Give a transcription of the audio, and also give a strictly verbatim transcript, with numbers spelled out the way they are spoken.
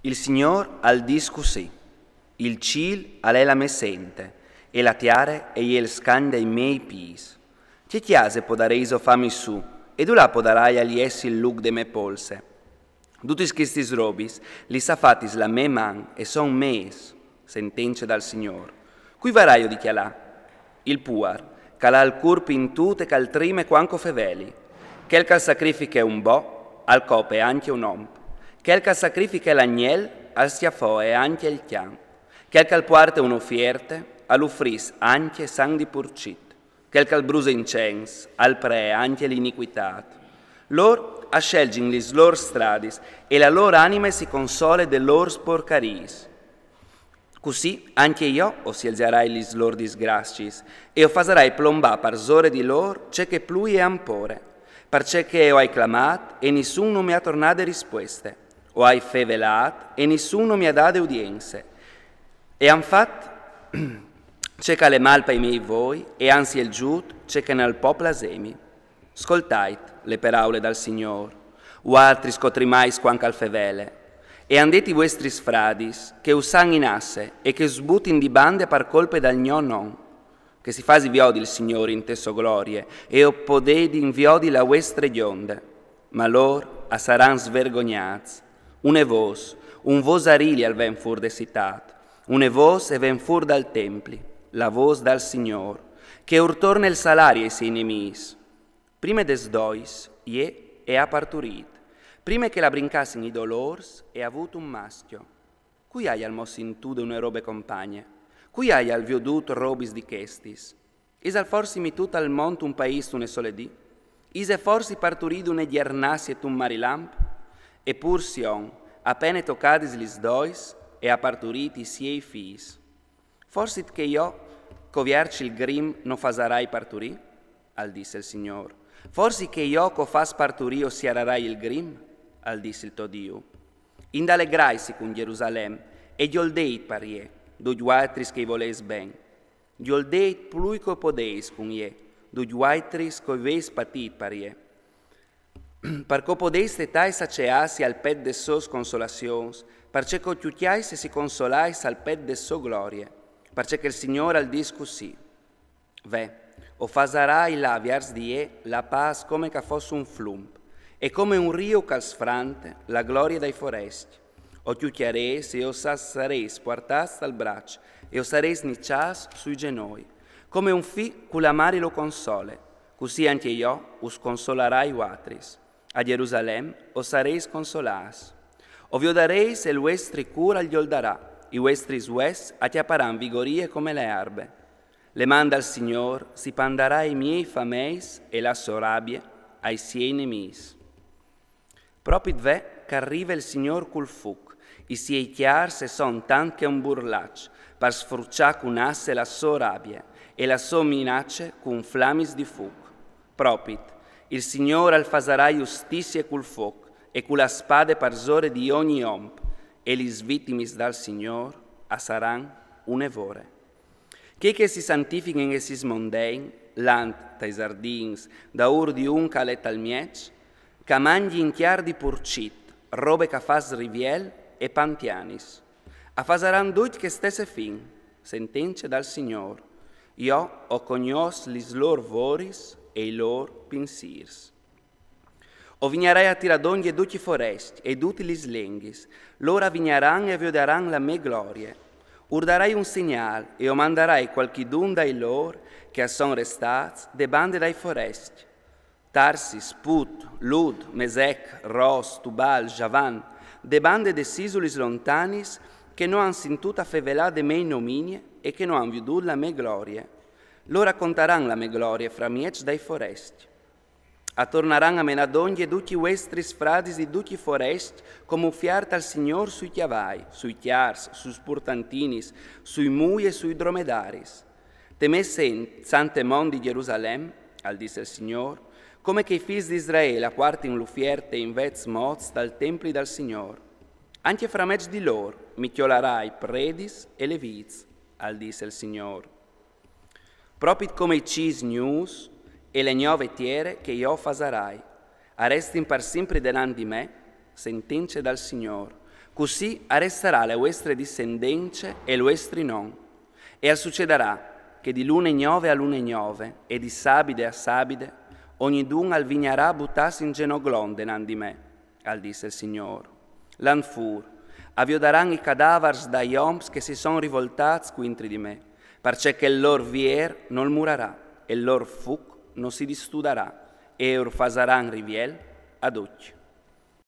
Il Signôr al dîs cussì: il cîl al è la mê sente, e la tiare e je il scagn dai miei pîts. Ce cjase podareis fâmi sù, e dulà podarai jessi il lûc de mê polse? Dutis chestis robis lis à fatis la mê man e son mês, sentence dal Signôr. Cui varaio di cjalâ? Il puar, che al à il cûr pintût e che al trime cuant che o feveli. Chel che al sacrifiche un bo, al cope ancje un omp. Chel che al sacrifiche l'agnel, al scjafoe ancje il cjan. Chel che al puarte une ufierte, al ufrìs ancje sang di purcit. Chel che al bruse incens, al pree ancje l'inicuitât. Lôr a scelzin lis lôr stradis, e la lôr anime si console des lôr sporcariis. Cussì ancje jo o sielzarai lis lôr disgraciis, e o fasarai plombâ parsore di lôr ce che plui e àn pôre, parcè che o ai clamât e nissun no mi à tornade rispueste, o ai fevelât e nissun no mi à dade udience. E àn fat ce che al è mâl pai miei voi, e àn sielzût ce che nol pò plasêmi. Scoltait le peraule dal Signôr, vualtris che o trimais cuant che al fevele, e andêt i vuestris fradis, che us àn inasse e che us butin di bande par colpe dal gno non. Che si fasi viodi il Signôr inte sô glorie, e o podedin viodi la vuestre gjonde. Ma lôr a saran svergognâts. Une vôs, un vosarili al ven fûr de citât, une vôs e ven fûr dal templi, la vôs dal Signôr, che ur torne il salari ai siei nemîs. Prime des dois, jê e à parturît. Prime che la brincassin i dolôrs, e à vût un mascjo. Cui aial mo sintût une robe compagne? Cui aial viodût robis di chestis? Isal forsi mitût al mont un paîs une sole dì? Ise forsi parturide une gjernacie tun marilamp? E pûr Sion, a pene tocadis lis dois, e à parturît i siei fîs. Forsit che jo, che o vierç il grim, no fasarai parturî? Al dîs il Signôr. Forsit che jo, che o fâs parturî, o siararai il grim? Al dîs il to Diu. Indalegraitsi cun Gjerusalem, e gjoldeit par jê, ducj vualtris che i volês ben. Gjoldeit plui che o podeis cun jê, ducj vualtris che o vês patît par jê. Par che o podeis stetâi saceâsi al pet des sôs consolazions, parcè che o cjucjais e si consolais al pet de sô glorie, parcè che il Signôr al dîs cussì: Ve, o fasarai lâ viers di jê la pâs come che a fos un flum, e come un riu che al sfrante la glorie dai forescj. O cjucjarês e o sarês puartâts tal braç, e o sarês niçâts sui zenoi, come un fi che la mari lu console, cussì ancje jo us consolarai vualtris. A Gjerusalem o sarês consolâts. O viodarês e il vuestri cûr al gjoldarà, i vuestris vues a cjaparan vigorie come la erbe. Le man dal Signôr si pandarà ai miei fameis e la sô rabie ai siei nemîs. Propit ve che al rive il Signôr cul fûc, i siei cjârs e son tant che un burlaç, par sfruçâ cun asse la sô rabie e la sô minace cun flamis di fûc. Propit, il Signôr al fasarà justizie cul fûc e cu la spade parsore di ogni om, e lis vitimis dal Signôr a saran une vore. Chei che si santifichen e si smondein, lant tai zardins, daûr di un che al è tal mieç, che a mangjin cjar di purcit, robe che a fâs riviel e pantianis. A fasaran ducj chê stesse fin, sentence dal Signôr. Jo o cognòs lis lôr voris e i lôr pinsîrs. O vignarai a tirâ dongje ducj i forescj e dutis lis lenghis. Lôr a vignaran e a viodaran la mê glorie. Ur darai un segnâl e o mandarai cualchidun dai lôr che a son restâts de bande dai forescj. Tarsis, Put, Lud, Mesec, Ros, Tubal, Javan, de bande des isulis lontanis che no àn sintût a fevelâ de mê nominie e che no àn viodût la mê glorie. Lôr a contaran la mê glorie framieç dai forescj. A tornaran a menâ dongje ducj i vuestris fradis di ducj i forescj come ufierte al Signôr sui cjavai, sui cjars, sus purtantinis, sui mûi e sui dromedaris. Te mê sen-, sante mont di Gjerusalem, al dîs il Signôr, come che i fîs di Israel a puartin l'ufierte in vets mots tal templi dal Signôr. Ancje framieç di lôr mi cjolarai predis e levîts, al dîs il Signôr. Propit come i cîs gnûfs e le gnove tiere che jo o fasarai, a restin par simpri denant di me, sentence dal Signôr, Cussì a restarà le vuestre dissendence e i vuestri non. E al sucedarà che di lune gnove a lune gnove e di sabide a sabide, ognidun al vignarà a butàs in gjenogh denant di me, al dis il Signôr. Lant fûr, a viodaran i cadavars dai oms che si son rivoltâts cuintri di me, parcè che il lôr vier nol murarà, e il lôr fuc no si distudarà, e ur fasaran riviel a ducj.